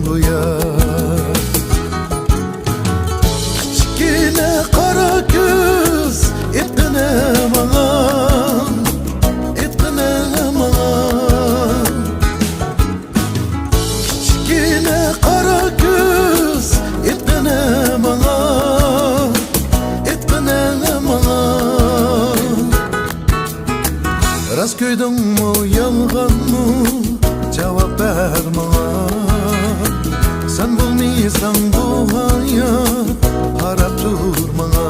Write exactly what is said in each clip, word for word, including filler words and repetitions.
بۇيا. كىچىككىنە قارا كۆز، ئېيتقىنە ماڭا، ئېيتقىنە ماڭا. كىچىككىنە قارا كۆز، ئېيتقىنە ماڭا، ئېيتقىنە ماڭا. راست كۆردۈڭمۇ، يالغانمۇ؟ جاۋاب بەر ماڭا. سەن بولمىساڭ بۇ ھايات، قاراپ تۇر ماڭا.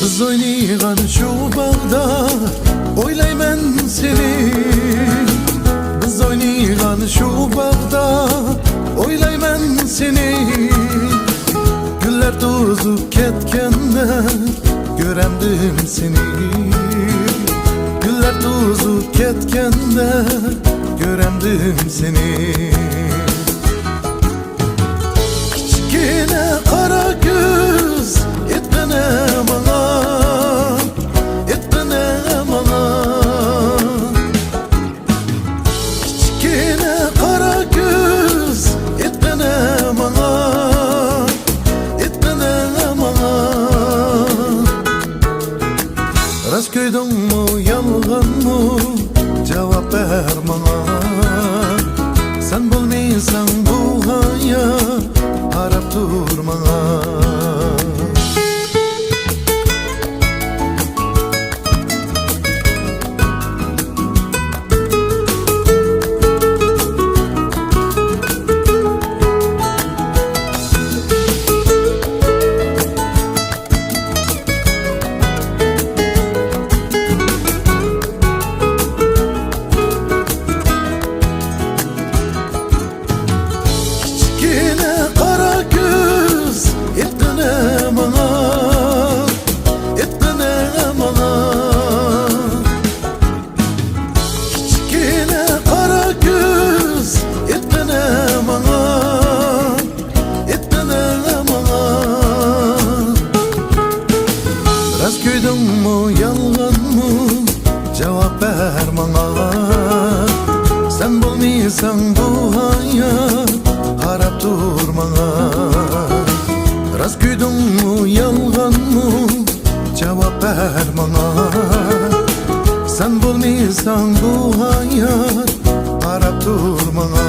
بىز ئوينىغان شۇ باغدا ئويلايمەن سېنى. بىز ئوينىغان شۇ باغدا ئويلايمەن سېنى. گۈللەر توزۇپ كەتكەندە كۆرەمدىم سېنى. گۈللەر توزۇپ كەتكەندە كۆرەمدىم سېنى. كىچىككىنە قارا كۆز، ئېيتقىنە ماڭا، ئېيتقىنە ماڭا. كىچىككىنە قارا كۆز، ئېيتقىنە ماڭا، ئېيتقىنە ماڭا. راست كۆردۈڭمۇ، يالغانمۇ؟ جاۋاب بەر ماڭا. سەن بولمىساڭ بۇ ھايات، قاراپ تۇر ماڭا. كىچىككىنە قارا كۆز، ئېيتقىنە ماڭا، ئېيتقىنە ماڭا. كىچىككىنە قارا كۆز، ئېيتقىنە ماڭا، ئېيتقىنە ماڭا. راست كۆردۈڭمۇ، يالغانمۇ؟ جاۋاب بەر ماڭا. سەن بولمىساڭ بۇ ھايات، قاراپ تۇر ماڭا. راست كۆردۈڭمۇ، يالغانمۇ؟ جاۋاب بەر ماڭا. سەن بولمىساڭ بۇ ھايات، قاراپ تۇر ماڭا.